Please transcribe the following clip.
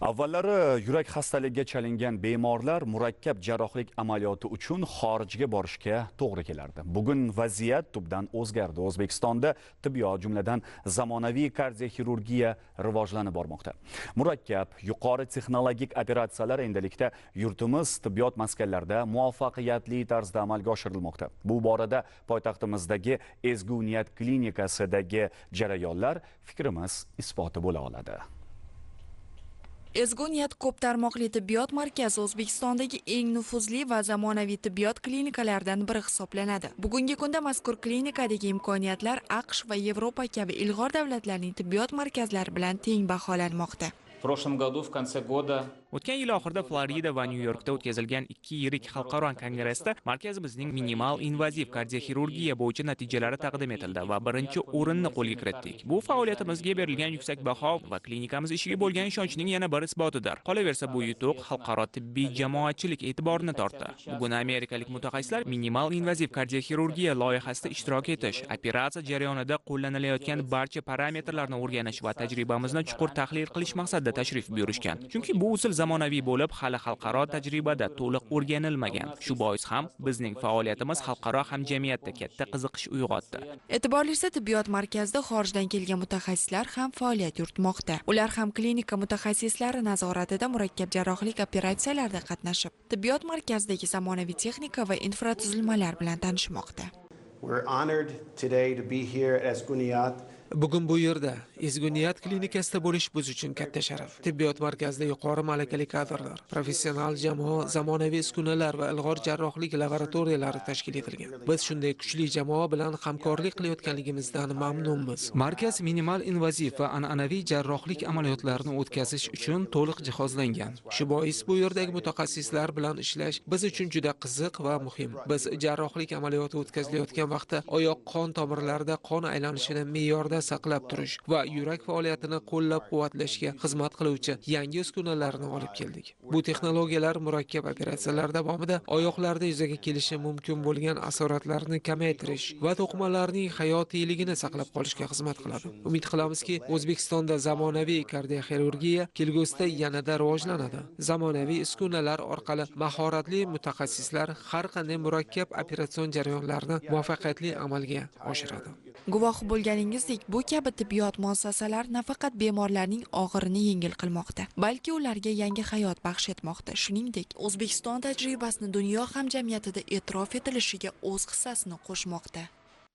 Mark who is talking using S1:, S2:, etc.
S1: Avvallari yurak xastaligiga chalingan bemorlar murakkab jarrohlik amaliyoti uchun xorijga borishga to'g'ri kelardi. Bugun vaziyat tubdan o'zgardi. O'zbekistonda tibbiyot, jumladan zamonaviy kardioxirurgiya rivojlanib bormoqda. Murakkab, yuqori texnologik operatsiyalar endilikda yurtimiz tibbiyot maskanlarida muvaffaqiyatli tarzda amalga oshirilmoqda. Bu borada poytaxtimizdagi Ezgu Niyat klinikasidagi jarayonlar fikrimiz isboti bo'la oladi.
S2: Ezgu Niyat ko'p tarmoqli tibbiyot markazi O'zbekistondagi eng nufuzli va zamonaviy tibbiyot klinikalaridan biri hisoblanadi. Bugungi kunda mazkur klinikadagi imkoniyatlar AQSh va Yevropa kabi ilg'or davlatlarning tibbiyot markazlari bilan teng baholanmoqda.
S3: В прошлом году, в конце года,
S4: O'tgan yil oxirida Florida va Nyu-Yorkda o'tkazilgan ikki yirik xalqaro kongressda markazimizning minimal invaziv kardioxirurgiya bo'yicha natijalari taqdim etildi va birinchi o'rinni qo'lga kiritdik. Bu faoliyatimizga berilgan yuksak baho va klinikamiz ishiga bo'lgan ishonchning yana bir isbotidir. Qolaversa, bu yutuq xalqaro tibbiy jamoatchilik e'tiborini tortdi. Bugun amerikalik mutaxassislar minimal invaziv kardioxirurgiya loyihasida ishtirok etish, operatsiya jarayonida qo'llanilayotgan barcha parametrlarni o'rganish va tajribamizni chuqur tahlil qilish maqsadida tashrif buyurishgan. Chunki bu usul zamonaviy bo'lib, hali xalqaro tajribada to'liq o'rganilmagan. Shu bois ham bizning faoliyatimiz xalqaro hamjamiyatda katta qiziqish uyg'otdi.
S2: E'tiborlisi, tibbiyot markazida xorijdan kelgan mutaxassislar ham faoliyat yuritmoqda. Ular ham klinika mutaxassislari nazoratida murakkab jarrohlik operatsiyalarida qatnashib, tibbiyot markazidagi zamonaviy texnika va infratuzilmalar bilan tanishmoqda.
S5: We're honored today to be here at Ezgu Niyat.
S6: Bugun bu yerda Ezgu Niyat klinikasida bo'lish biz uchun katta sharaf. Tibbiyot markazida yuqori malakali kadrlar, professional jamoa, zamonaviy uskunalar va ilg'or jarrohlik laboratoriyalari tashkil etilgan. Biz shunday kuchli jamoa bilan hamkorlik qilayotganligimizdan mamnunmiz.
S7: Markaz minimal invaziv va an'anaviy jarrohlik amaliyotlarini o'tkazish uchun to'liq jihozlangan.
S6: Shu bois bu yerdagi mutaxassislar bilan ishlash biz uchun juda qiziq va muhim. Biz jarrohlik amaliyoti o'tkazilayotgan vaqtda oyoq qon tomirlarida qon aylanishini me'yorda saqlab turish va yurak faoliyatini qo'llab-quvvatlashga xizmat qiluvchi yangi uskunalarni olib keldik. Bu texnologiyalar murakkab operatsiyalar davomida oyoqlarda yuzaga kelishi mumkin bo'lgan asoratlarni kamaytirish va to'qimalarning hayotiyligini saqlab qolishga xizmat qiladi. Umid qilamizki, O'zbekistonda zamonaviy kardioxirurgiya kelgusida yanada rivojlanadi. Zamonaviy uskunalar orqali mahoratli mutaxassislar har qanday murakkab operatsion jarayonlarni muvaffaqiyatli amalga oshiradi.
S2: Guvohi bo'lganingizdek, bu kabi tibbiyot muassasalari nafaqat bemorlarning og'irini yengil qilmoqda, balki ularga yangi hayot baxsh etmoqda. Shuningdek, O'zbekiston tajribasini dunyo hamjamiyatida e'tirof etilishiga o'z hissasini qo'shmoqda.